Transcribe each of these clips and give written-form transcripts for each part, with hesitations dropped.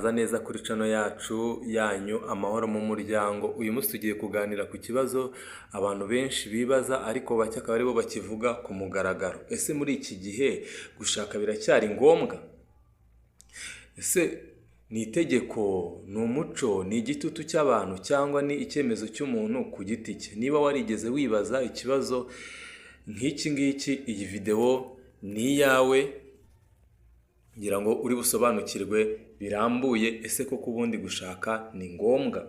Murakaza neza kuri channel yacu yanyu Amahoro mu Muryango. Uyu munsi tugiye kuganira ku kibazo abantu benshi bibaza ariko bake akaba aribo bakivuga ku mugaragaro. Ese muri iki gihe gushaka biracyari ngombwa? Ese ni itegeko, ni umuco, ni igitutu cy'abantu cyangwa ni icyemezo cy'umuntu ku giti cye? Niba warigeze wibaza ikibazo nk'iki ngiki, iyi videwo ni iyawe, ngira ngo uri busobanukirwe birambuye. Ese koko ubundi gushaka ni ngombwa?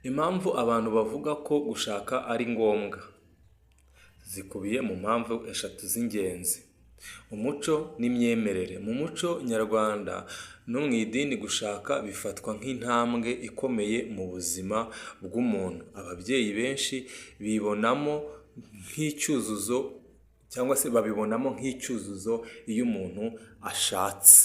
Impamvu abantu bavuga ko gushaka ari ngombwa zikubiye mu mpamvu eshatu z'ingenzi: umuco n'imyemerere. Mu muco nyarwanda no mu idini, gushaka bifatwa nk'intambwe ikomeye mu buzima bw'umuntu. Ababyeyi benshi bibonamo nk'icyuzuzo cyangwa se babibonamo nk'icyuzuzo iyo umuntu ashatse.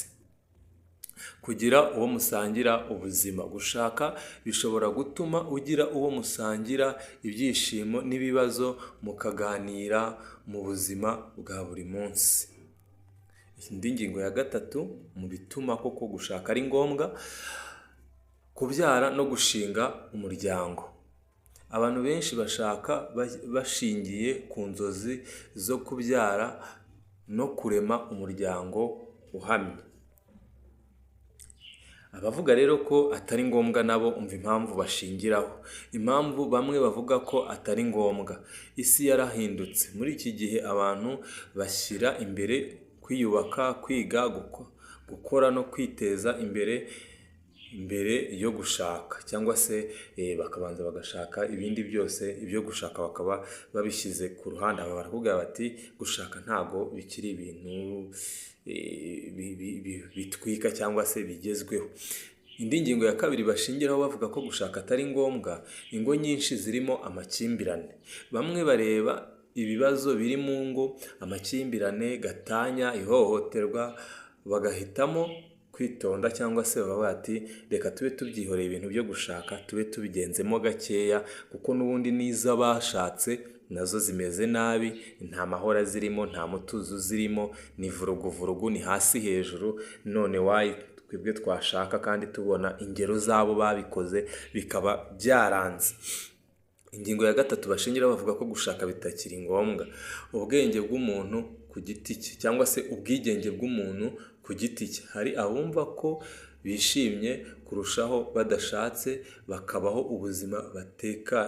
Kugira uwo musangira ubuzima: gushaka bishobora gutuma ugira uwo musangira ibyishimo n'ibibazo, mukaganira mu buzima bwa buri munsi. Indi ngingo ya gatatu mu bituma koko gushaka ari ngombwa: kubyara no gushinga umuryango. Abantu benshi bashaka bashingiye ku nzozi zo kubyara no kurema umuryango uhamye. Abavuga rero ko atari ngombwa nabo, umva impamvu bashingiraho. Impamvu bamwe bavuga ko atari ngombwa: isi yarahindutse. Muri iki gihe abantu bashyira imbere kwiyubaka, kwiga, gukora no kwiteza imbere mbere yo gushaka, cyangwa se bakabanza bagashaka ibindi byose, ibyo gushaka bakaba babishyize ku ruhande. Aba barakubwira bati gushaka ntabwo bikiri ibintu bitwika cyangwa se bigezweho. Indi ngingo ya kabiri bashingiraho bavuga ko gushaka atari ngombwa: ingo nyinshi zirimo amakimbirane. Bamwe bareba ibibazo biri mu ngo, amakimbirane, gatanya, ihohoterwa, bagahitamo kwitonda, cyangwa se baba bati reka tube tubyihoreye, ibintu byo gushaka tube tubigenzemo gakeya, kuko n'ubundi n'izo bashatse nazo zimeze nabi, nta mahoro azirimo, nta mutuzo zirimo, ni vuruguvurugu, ni hasi hejuru. None why twebwe twashaka kandi tubona ingero z'abo babikoze bikaba byaranze? Ingingo ya gatatu bashingira bavuga ko gushaka bitakiri ngombwa: ubwenge bw'umuntu ku giti cye cyangwa se ubwigenge bw'umuntu ku giti cye. Hari abumva ko bishimye kurushaho badashatse, bakabaho ubuzima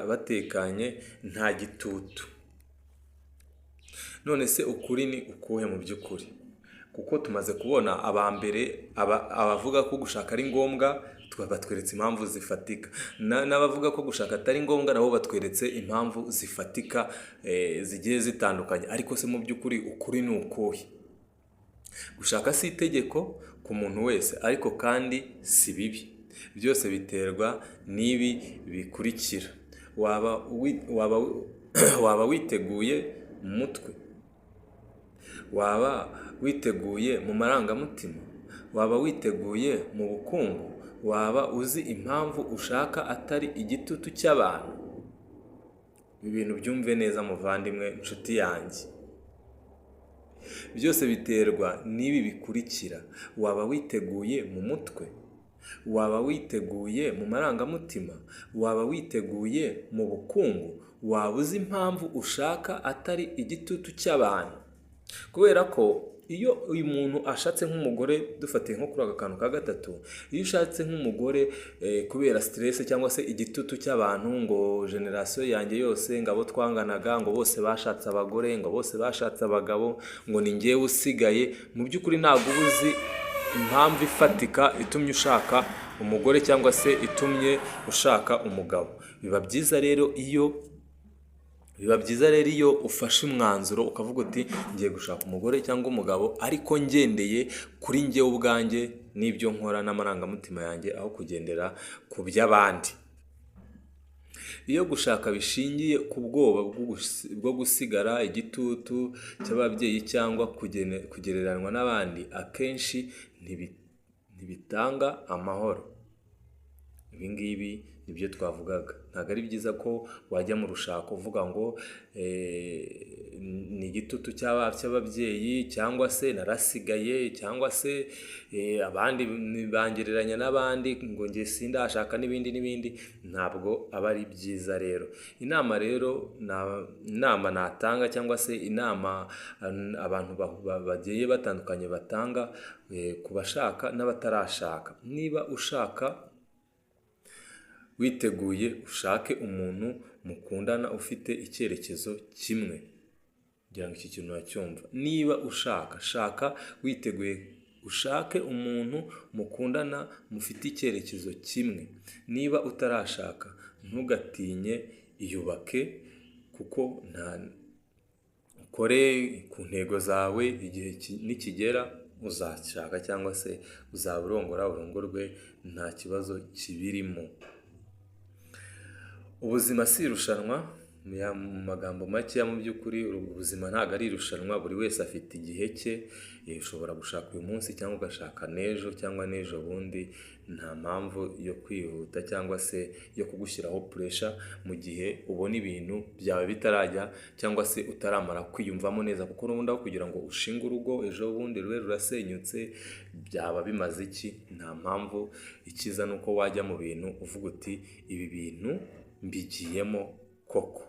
batekanye nta gitutu. None se ukuri ni ukuhe mu by'ukuri? Kuko tumaze kubona aba mbere, abavuga ko gushaka ari ngombwa batweretse impamvu zifatika, n'abavuga ko gushaka atari ngombwa nabo batweretse impamvu zifatika zigiye zitandukanye. Ariko se mu by'ukuri ukuri ni ukuhe? Gushaka si itegeko ku muntu wese, ariko kandi si bibi. Byose biterwa n'ibi bikurikira: waba witeguye mu mutwe? Waba witeguye mu marangamutima? Waba witeguye mu bukungu? Waba uzi impamvu ushaka atari igitutu cy'abantu? Ibi bintu byumve neza, muvandimwe, inshuti yanjye. Byose biterwa n'ibi bikurikira: waba witeguye mu mutwe? Waba witeguye mu marangamutima? Waba witeguye mu bukungu? Waba uzi impamvu ushaka atari igitutu cy'abantu? Kubera ko iyo uyu muntu ashatse nk'umugore, dufatiye nko kuri aka kantu ka gatatu, iyo ushatse nk'umugore kubera stress cyangwa se igitutu cy'abantu, ngo génération yanjye yose, ngo abo twanganaga, ngo bose bashatse abagore, ngo bose bashatse abagabo, ngo ni njyewe usigaye, mu by'ukuri ntabwo uba uzi impamvu ifatika itumye ushaka umugore cyangwa se itumye ushaka umugabo. Biba byiza rero iyo ufashe umwanzuro ukavuga uti ngiye gushaka umugore cyangwa umugabo, ariko ngendeye kuri njyewe ubwanjye n'ibyo nkora n'amarangamutima yanjye, aho kugendera ku by'abandi. Iyo gushaka bishingiye ku bwoba bwo gusigara, igitutu cy'ababyeyi cyangwa kugereranywa n'abandi, akenshi ntibitanga amahoro. Ibi ngibi nibyo twavugaga. Ntabwo ari byiza ko wajya mu rushako uvuga ngo ni igitutu cy'ababyeyi, cyangwa se narasigaye, cyangwa se abandi bangereranya n'abandi ngo njye sindashaka n'ibindi n'ibindi, ntabwo aba ari byiza rero. Inama rero, inama natanga cyangwa se inama abantu bagiye batandukanye batanga ku bashaka n'abatarashaka, niba ushaka witeguye ushake umuntu mukundana ufite icyerekezo kimwe, kugira ngo iki kintu uracyumva. Niba ushaka, shaka witeguye, ushake umuntu mukundana mufite icyerekezo kimwe. Niba utarashaka ntugatinye, iyubake, kuko nta ukore ku ntego zawe, igihe nikigera uzashaka cyangwa se uzaba urongora urongorwe, nta kibazo kibirimo. Ubuzima si irushanwa, mu magambo makeya mu by'ukuri ubuzima ntabwo ari irushanwa, buri wese afite igihe cye, ushobora gushaka uyu munsi cyangwa ugashaka n'ejo cyangwa n'ejo bundi, nta mpamvu yo kwihuta cyangwa se yo kugushyiraho pressure mu gihe ubona ibintu byawe bitarajya cyangwa se utaramara kwiyumvamo neza, kuko n'ubundi aho kugira ngo ushinge urugo ejo bundi rube rurasenyutse byaba bimaze iki? Nta mpamvu. Icyiza ni uko wajya mu bintu uvuga uti ibi bintu mbigiyemo koko.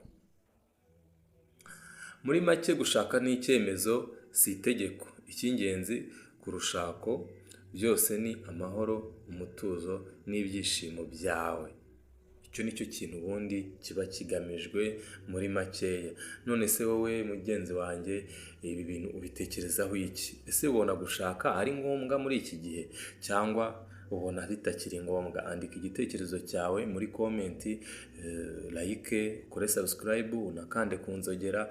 Muri make gushaka ni icyemezo, si itegeko. Icy'ingenzi ku rushako byose ni amahoro, umutuzo n'ibyishimo byawe. Icyo ni cyo kintu ubundi kiba kigamijwe muri makeya. None se wowe mugenzi wanjye ibi bintu ubitekerezaho iki? Ese ubona gushaka ari ngombwa muri iki gihe cyangwa ubona bitakiri ngombwa? Andika igitekerezo cyawe muri comment, like, ukore subscribe, unakande ku nzogera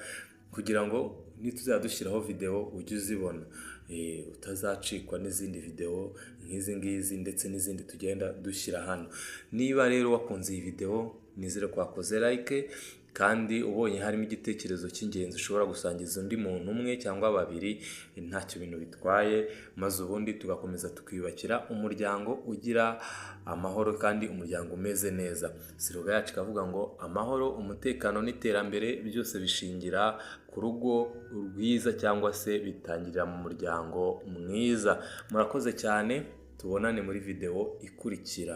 kugira ngo nituzajya dushyiraho videwo ujye uzibona, utazacikwa n'izindi videwo nk'izi ngizi ndetse n'izindi tugenda dushyira hano. Niba rero wakunze iyi videwo nizere ko wakoze like, kandi ubonye harimo igitekerezo cy'ingenzi ushobora gusangiza undi muntu umwe cyangwa babiri, ntacyo bintu bitwaye, maze ubundi tugakomeza tukiyubakira umuryango ugira amahoro kandi umuryango umeze neza. Slogan yacu ikavuga ngo amahoro, umutekano n'iterambere byose bishingira ku rugo rwiza cyangwa se bitangirira mu muryango mwiza. Murakoze cyane, tubonane muri videwo ikurikira.